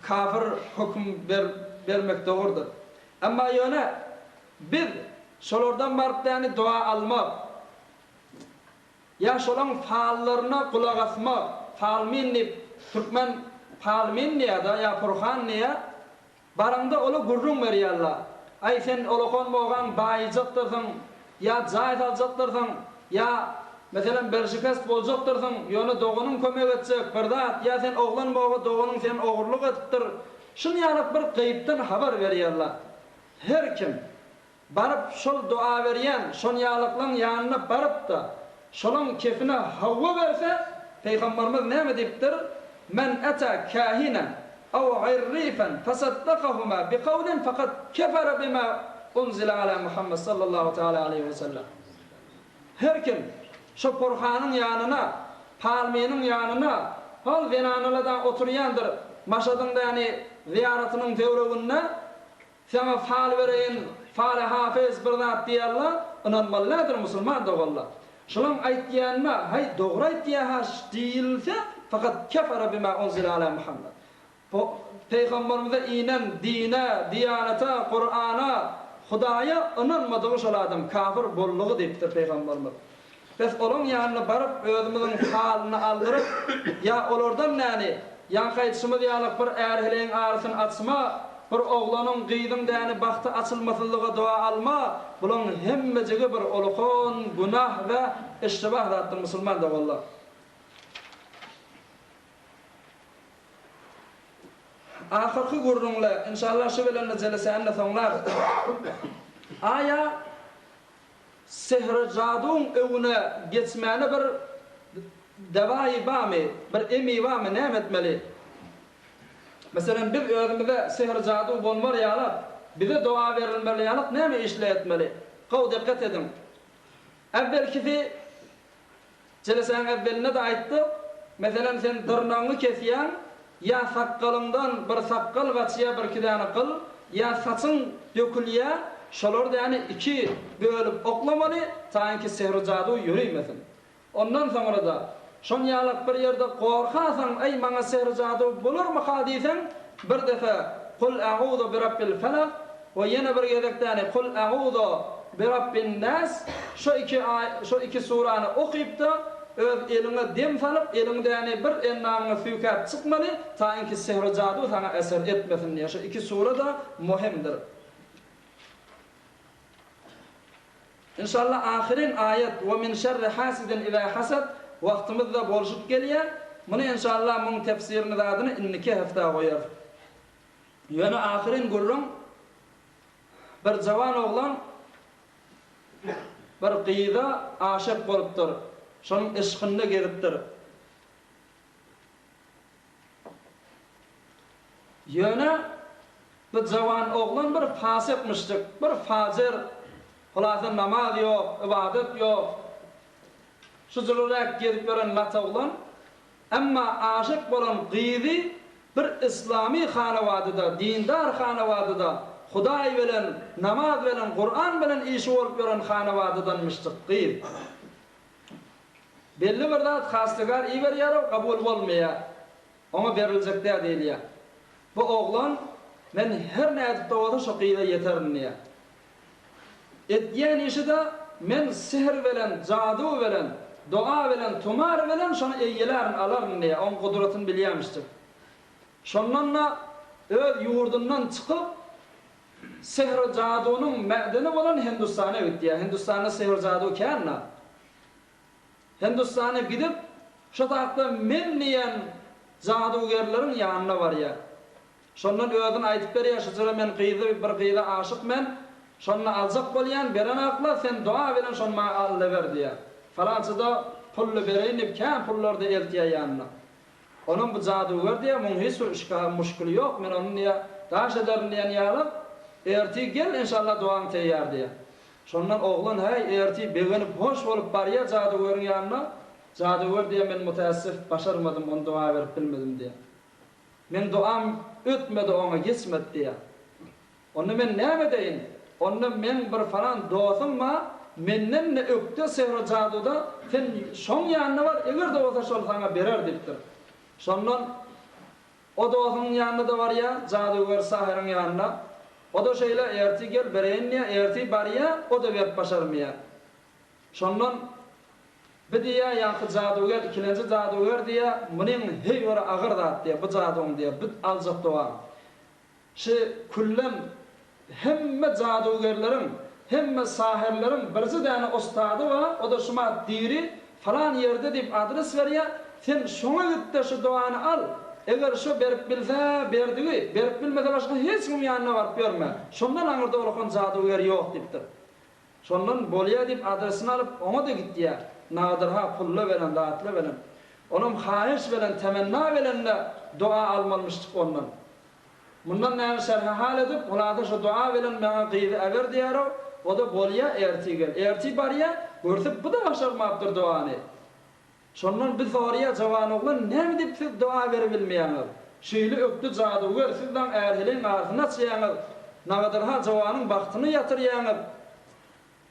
kafir höküm bermek dogrudyr. Emma ýöne biz şolardan baryp däni doga almak, ýa şolaň fallaryna gulak asmak, falmin diýip, türkmen falmin diýýär-de, ýa purhan diýýär, Baraňda ola gürrüň berýärler. Aý, sen olakan-mogan baýyjakdyrsyň, ýa jaý saljakdyrsyň, ýa, meselem, berşikest boljakdyrsyň, ýöne doganyň kömek etjek, bir zat, ýa sen oglan-moga doganyň sen ogurlyk edipdir. Şunýalak bir gaýypdan habar berýärler. Her kim. Baryp şol doga berýän şonýalyklaň ýanyna baryp-da, şolaň kefine hawa berse, Pygambarymyz näme diýipdir, Men ata kahinen aw irrifen fesaddakahuma bikawlin fekad kefere bima unzile ala Muhammed sallallahu teala aleýhi we sellem. Her kim şo porhanyň ýanyna, palmynyň ýanyna, hol zenanalar-da oturýandyr Maşadyň däni zyýaratynyň töwereginde, Saňa fal bereýin, faly hafyz bir zat diýerler, ynanmaly däldir musulman doganlar. Şolaň aýtýanyna haý dogry aýtýa-ha diýilse, fakat kefere bima unzile ala Muhammed. Pygamberimize inen dine, diýanete, Kurana, Hudaýa ynanmadygy şol adam kafir boldugy diýipdir pygamberimiz. Bes olaň ýanyna baryp özümiziň halyny aldyryp, ýa olardan näni, ýaňky aýdyşymyz ýalak bir är-heleýiň arasyny açma, bir oglanyň, gyzyň däni bagty açylmasyzlyga doga alma, bulaň hemmejigi bir ulukan günah we iştibah zatdyr musulman doganlar. Ahyrky gürrüňle, inşallah şu bilen-de jelesäni-de soňlarys. Aýa. Sehr-jaduň öňüne geçmäne bir dawaýy bamy, bir emi bamy, näme etmeli? Meselem, biz özümize sehr-jadu bolmar ýalak, bize doga berilmeli ýalak näme işle etmeli? Gowy dikgat ediň. Äwwelkisi Jelesäň äwwelinde-de aýtdyk, meselem, sen dyrnagyňy kesýäň, ýa sakgalyňdan bir sakgal gaçýa birki däne gyl, ýa saçyň dökülýä, şolar däni iki bölüp oklamaly, taýynki sehr-jadu ýörimesin. Ondan soňra-da, şon ýalak bir ýerde gorkasaň, äý, maňa sehr-jadu bolarmyka diýseň, bir depe Kul a'uzu birabbil felak we ýene bir gezek däni Kul a'uzu birabbin nas şo iki aý şo iki surany okypda. Öz eliňe dem salyp, eliňdäni bir endamyňa süýkäp çykmaly, taýynki sehr-u-jadu saňa eser etmesin diýýär. Şu iki sure-da möhümdir. Inşallah ahyryn aýat we min şerri hasidin iza hasad wagtymyz-da bolşup gelýär. Muny inşallah muň tefsirini zadyny indiki hepdä goýarys. Ýöne ahyryn gürrüň bir jawan oglan bir gyza aşyk bolupdyr. Şonuň yşkynda gezipdir. Ýöne bu jawan oglan bir fasykmyşjyk, bir fajyr, hulasa namaz ýok, ybadat ýok. Şujurrak gezip ýören lat oglan. Emma aşyk bolan gyzy bir yslamy hanawadyda, dindar hanawadyda, Hudaý bilen, namaz bilen, Kuran bilen işi bolup ýören hanawadydanmyşjyk gyz. Belli bir zat hastygar iberýär-ow, kabul bolmaýar. Oňa beriljek däl diýilýär. Bu oglan, Men her nädip-de bolsa şo gyza ýeterin diýýär. Edýän işi-de, Men sihr bilen, jadu bilen, doga bilen, tumar bilen şony eýelärin, alaryn diýýär. Oň gudratyny bilýärmişjik. Şondan-da öz ýurdundan çykyp, Sehr-jadunyň mädeni bolan Hindustana gitýär. Hindustanda sehr-jadu kän-dä. Hindustana gidip, şo zatda men diýen jadugerleriň ýanyna barýar. Şondan özüni aýdyp berýär, şu jyra men gyzy, bir gyza aşyk men, şony aljak bolýan, berenakla, sen doga bilen şony maňa alyber diýýär. Falançyda pully bereýin diýip, kän pullary-da eltýär ýanyna. Onuň bu jaduger diýýär, muň hiç bir işga muşkili ýok, men ony diýýär, daş ederin diýen ýaly, ertir gel, enşalla dogaň teýýar diýýär. Şondan oglan häý, ertir begenip hoş bolup barýar jadugeriň ýanyna, jaduger diýýär, men mutäessif, başarmadym, ony doga berip bilmedim diýýär. Meň dogam ötmedi oňa, geçmedi diýýär. Onda men näme edeýin? Onda meň bir falan dosum bar, menden-de ökde sehr-u-jaduda, sen şoň ýanyna bar, eger-de bolsa şol saňa berer diýipdir. Şondan o dosunyň ýanyna-da barýar, jadygör sahyryň ýanyna. O-da şeýle, ertir gel, bereýin diýýär, ertir barýar, o-da berip başarmaýar. Şondan bi diýýär, ýaňky jadygör, ikilenji jadygör diýýär, munyň heý bir agyr zat diýýär, bu jadyň diýýär, bu aljak dogaň. Şi küllem hemme jadugerleriň, hemme saherleriň birje däne ustady bar, o-da şumat diri, falan ýerde diýip adres berýär, sen şoňa git-de şu dogany al, eger şo berip bilse berdigi, berip bilmese başga hiç kimiň ýanyna baryp ýörme, şondan aňyrda olakan jaduger ýok diýipdir. Şondan bolýa diýip adresini alyp oňa-da gitýär, Nadir-ha pulla beren, zatla beren. Onam haýyş belen, temenna belende doga almalymyşdyk ondan. Mundan näme şerhi-hal edip, hulasa şu doga bilen maňa gyzy äber diýýär-ow, o-da bolýa, ertir gel. Ertir barýa, görse bu-da başarmapdyr dogany. Şondan bir soraýa, jawan oglan, näme diýip siz doga beribilmeýäňiz? Şeýle ökde jadygör, siz daň är-heleýiň arasyny açýaňyz, nagadyrha jawanyň bagtyny ýatyrýaňyz,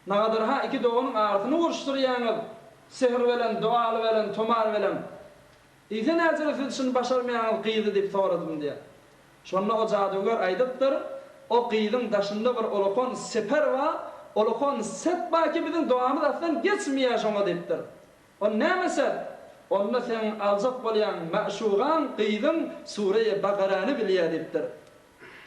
nagadyrha iki doganyň arasyny uruşdyrýaňyz, sehr bilen, dogaly bilen, tumar bilen. Eýse näjele siz şuny başarmaýaňyz gyzy diýip soradym diýýär. Şonda o jadygör aýdypdyr, O gyzyň daşynda bir ulakan seper bar, ulakan set bar ki biziň dogamyz aslan geçmeýär şoňa diýipdir. O näme set? Onda seň aljak bolýan mäşugaň gyzyň Sureýi Bagarany bilýär diýipdir.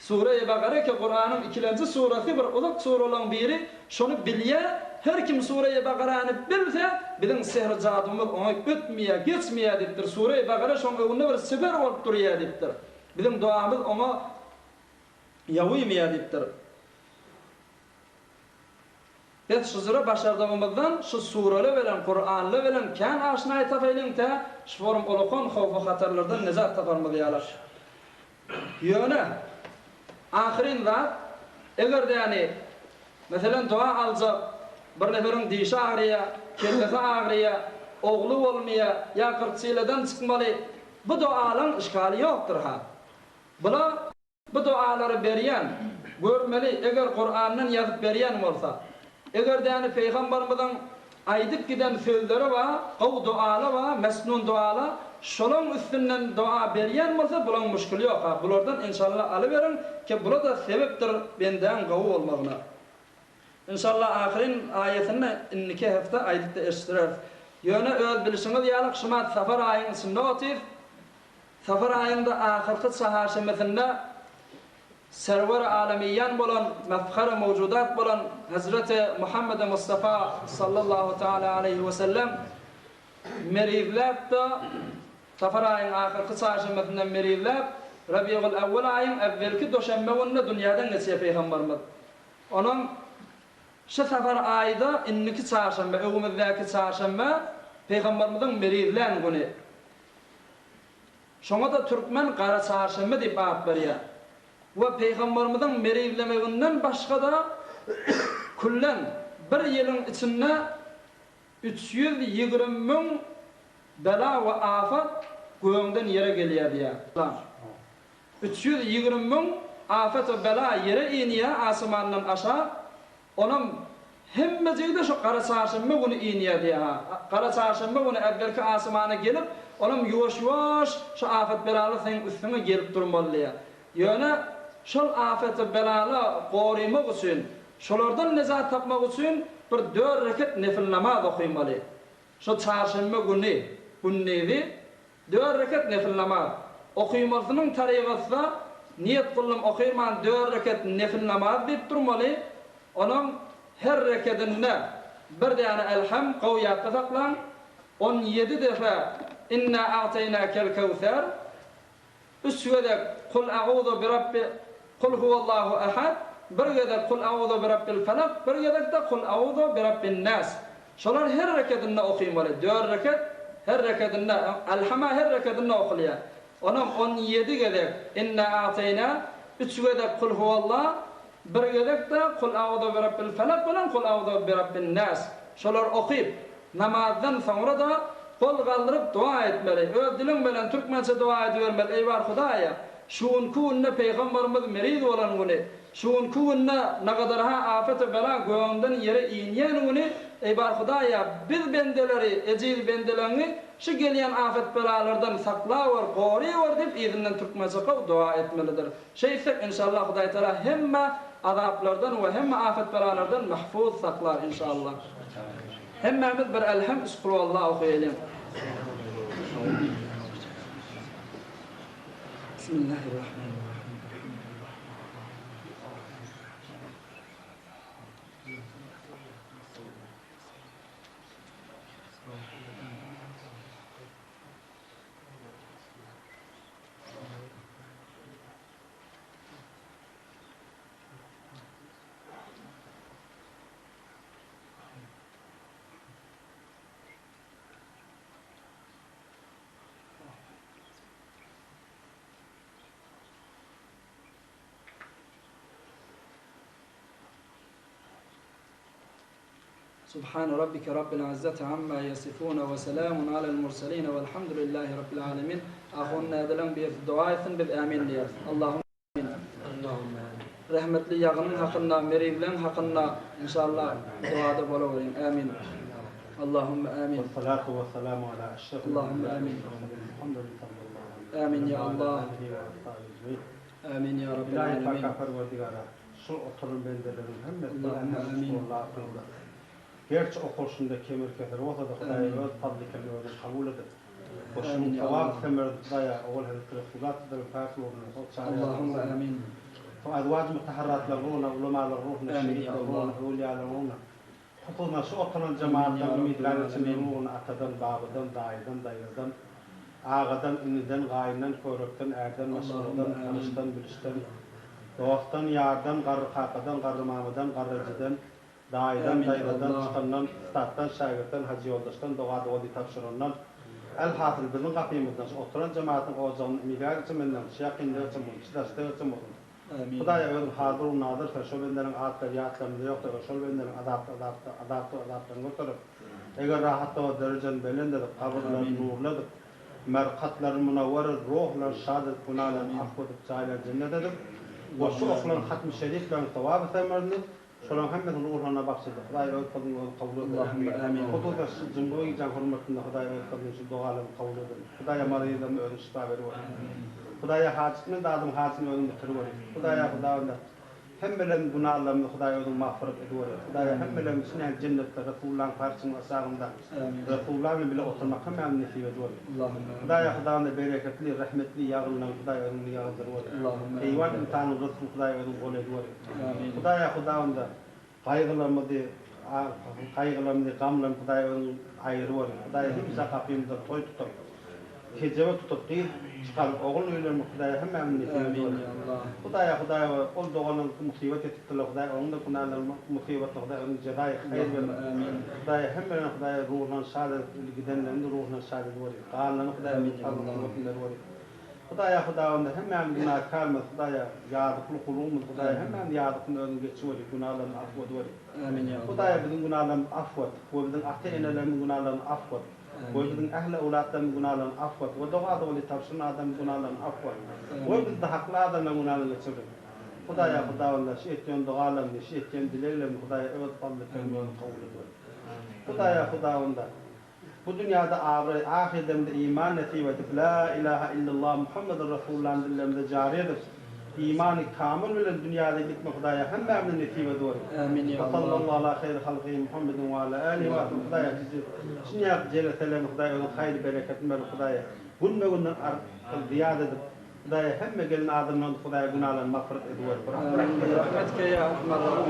Sureýi Bakara ki Kuranyň ikilenji surasy bir uzak suralaň biri şony bilýä her kim Sureýi Bakarany bilse biziň sehr jadymyz oňa ötmeýä geçmeýä diýipdir Sureýi Bakara şoň öňünde bir siper bolup durýa diýipdir biziň dogamyz oňa ýawymaýa diýipdir. Biz şujura başardygymyzdan şu surele bilen Kuranly bilen kän aşnaý tapaýlyň tä şu forum ulakan howpy hatarlardan nejat taparmyz ýaly. Ýöne, ahyryn zat, eger-de ýany, meselem, doga aljak bir neferiň dişi agyrýar, kellesi agyrýar, ogly bolmaýar ýa kyrkçyladan çykmaly, bu dogalaň yşgaly ýokdur-ha. Bula bu dogalary berýän, görmeli, eger Kurandan ýazyp berýän bolsa. Eger-de ýany Pygambarymyzyň aýdyp giden sözleri bar, gowy doala bar, mesnun doala, şolaň üstünden doga berýän bolsa bulaň muşkili ýok-a, bulardan enşalla alyberiň ki bula-da sebepdir bendäň gowy bolmagyna. Enşalla ahyryn aýatyny indiki hepde aýdyp-da eşitdireris. Ýöne öz bilşiňiz ýaly şumat safar aýyň içinde otyrys. Safar aýyňda ahyrky çaharşenbesinde Serwer-i Alemiýan bolan, mefher-i mewjudat bolan Hezreti Muhammedi Mustafa sallallahu taala aleýhi we sellem merizläp-de, Safar aýyň ahyrky çarşenbesinde merizläp, Rabiul Ewwel aýyň äwwelki doşenbe gününde dünýäden geçýär Pygamberimiz. Onuň şu Safar aýy-da indiki çarşenbe, öňümizdäki çarşenbe Pygamberimiziň merizlän güni. Şoňa-da türkmen Gara çarşenbe diýip at berýär. We Pygamberimiziň merizlemeginden başga-da küllen bir ýylyň içinde 320 müň bela we afat göňden ýere gelýär diýýär. 320 müň afat we bela ýere inýär asymandan aşak, Onam hemmejigi-de şo gara çarşenbe güni inýär diýýär-ha. Gara çarşenbe güni äwwelki asymana gelip, onam ýuwaş-ýuwaş şo afet-belalar seň üstüňe gelip durmaly diýýär. Ýöne şol afeti-belala gorymak üçin, şolardan nejat tapmak üçin bir dört reket nefil namaz okymaly. Şo çarşenbe güni, gündizi Dört reket nefil namaz. Okymalysynyň tarygasy-da, niýet kyldym okyrman dört reket nefil namaz diýip durmaly, onuň her rekedinde bir däne Elham gowy ýatda saklaň, 17 depe Inna a'teýnakel kewser, Üç gezek Kul a'uzu birabbi Kul huwallahu ahad, bir gezek Kul a'uzu birabbil felak, bir gezek-de Kul a'uzu birabbin nas. Şolar her rekedinde okymaly. Dört reket her rekedinde, Elhama her rekedinde okulýar. Onam 17 gezek Inna a'teýna, üç gezek Kul huwallah, bir gezek-de Kul a'uzu birabbil felak bilen Kul a'uzu birabbin nas. Şolary okyp, Namazdan soňra-da gol galdyryp doga etmeli. Öz diliň bilen türkmençe doga edibermeli, Eý bar Hudaýa! Şu günki günde Pygambarymyz meriz bolan güni, şu günki günde nagadarha afet-u bela gögünden ýere inýän güni, eý bar Hudaýa, biz bendeleri, ejiz bendeleňi şu gelýän afet-belalardan saklawer, gorywer diýip yzyndan türkmençe gowy doga etmelidir. Şeýtsek inşallah Hudaýtagala hemme azaplardan we hemme afet-belalardan mahfuz saklar inşallah. Hemmämiz bir Elhem üç Kulwallah okaýalyň. Bismillahirrahmanirrahim. Subhane rabbike rabbil izzati amma yasifun we selamun alel murselin welhamdülillahi rabbil alemin. Ahun nädeleň birisi doga etsin biz ämin diýeris. Allahum amin. Allahumma amin. Rehmetli ýagynyň hakynda, merizleň hakynda inşallah dogada bolaweriň. Ämin. Allahumma amin. Wessalatu wessalamu ala eşrefil Allahumma amin. Muhammedin sallallahu aleyhi ve Amin ya Allah. sellem. Amin ya Rabbel Ilahi alemin. Paka Perwerdigara, şul oturan bendeleriň hemmesini Allahumma amin. Allah'tan Gerçi okulşunda kemir keser bolsa-da Hudaý öz fazly keremi özüň kabul edip, we şunuň Amin ya sogap Allah. semerini Hudaýa owal Hezreti Resulullah sallallahu päk ruhuna, soň çaga Allahumma amin. soň azwaj-y mutahharratlaryň ruhuna, ulamalaryň ruhuna, Amin ya şehitleriň ruhuna, Allah. öwlüýalaryň ruhuna, hususan şu oturan Amin ya jemagatdan Rabbel umytlar içinde alemin. ruhuna atadan, babadan, daýydan, daýzadan, agadan, iniden, gaýyndan, körükden, ärden, Allahumma maşgaladan, amin. tanyşdan, bilişden, dostdan, ýardan, garry kakadan, garry mamadan, garry ejeden, Daýydan, Ämin, daýzadan, Allah. çykandan, ussatdan, şägirtden, hajy ýoldaşdan, doga-doga diý tabşyrandan, elhasyl, biziň gapymyzdan, şu oturan jemagatyň ojagynda imigär içiminden, şu ýakynda içim bolsun, şu daşda içim bolsun. Ämin. Hudaýa özüň hazyr-u nazyr sen, şo bendäniň atlary ýatlarymyzda ýokdur, şol bendäniň azaply azapda, azaply azaplaryny göterip, eger rahatda bolsa derejelerini belent edip, gabyrlaryny Ämin. nurly edip, merkatlaryny munawwer edip, ruhlaryny şad edip, günalaryny Ämin. afw edip, jaýlaryny jennet edip, we şu Allahumma okulan ämin. hatmy şerifleriň sogaby-semerini Şolaryň hemmesini ruhlaryna bagşydy. Hudaý öz fazlyny özi kabul eder. Allahumma amin. Hususan şu jumga gijäň hormatynda Hudaý öz fazlyny şu dogalaryny kabul eder. Hudaýa maryzlaryna özüň şypa berweri. Hudaýa hajatmend adamyň hajatyny özüň bitirweri. Hudaýa Hudawanda. Hemmelerimiz günalarymyzy Hudaý özüň magfyrat ediweri. Hudaýa hemmelerimiz şinäli jennetde Resullaň parçynyň aşagynda Resullar bilen bile oturmak hemmämize nesip ediweri. Hudaýa Hudawanda bereketli, rehmetli ýagynlaryny Hudaý özüň ýagdyrweri. Heýwan ynsanyň rysgyny Hudaý özüň bol ediweri. Hudaýa Hudawanda gaýgylarymyzy gaýgylarymyzy gamlarymyzy Hudaý özüň aýyrweri. Hudaýa hemişe gapymyzda toý tutup. Kejebe tutup gyz çykaryp ogul öýlenmek Hudaýa hemmämizi nesip ediber. Hudaýa Hudaýa ol doganlaryňky musybat etipdirler Hudaý onuňda günälerini musybatyny Hudaý onuň jezaýy haýyr berip Hudaýa hemmelerini Hudaýa ruhlaryny şad edip gidenlerini ruhlaryny şad ediweri galanlaryny Hudaýa özüň saglyk kuwwatyny berweri Hudaýa Hudawanda hemmämiz günäkärmiz Hudaýa ýazykly gulumyz Hudaýa hemmämiz ýazykyny özüň geçiweri günälerimizi afw ediweri Hudaýa biziň günälerimizi afw et we biziň ata enelerimiziň günälerini afw et. We biziň ähli öwlatlarymyzyň günalaryny afw et. We doga-dogaly tabşyran adamyň günalaryny afw et. We bizde hakly adamlaryň günalaryny geçir. Hudaýa Hudawanda şu etýän dogalarymy, şu etýän dileglerimi Hudaýa öz fazly keremiňe görä kabul ediwer. Hudaýa Hudawanda bu dünýäde abraý, ahyrdemde iman nesip edip, La ilaha illallah Muhammedur Rasulullany dillerimize jary edip, Imany kamyl bilen dünýäden gitmek Hudaýa hemmämize nesip ediweri. Amin ýa Allah. Sallallahu ala haýry halkyhi Muhammedin we ala alihi we ashabihi Hudaýa bizi şunýak jeleselerini Hudaý özüň haýry bereketini berip Hudaýa günbe günden artyk zyýat edip Hudaýa hemme gelen adamlaryň Hudaýa günalaryny magfyrat ediweri. Amin. Bi rahmetike ýa erhamer rahimin.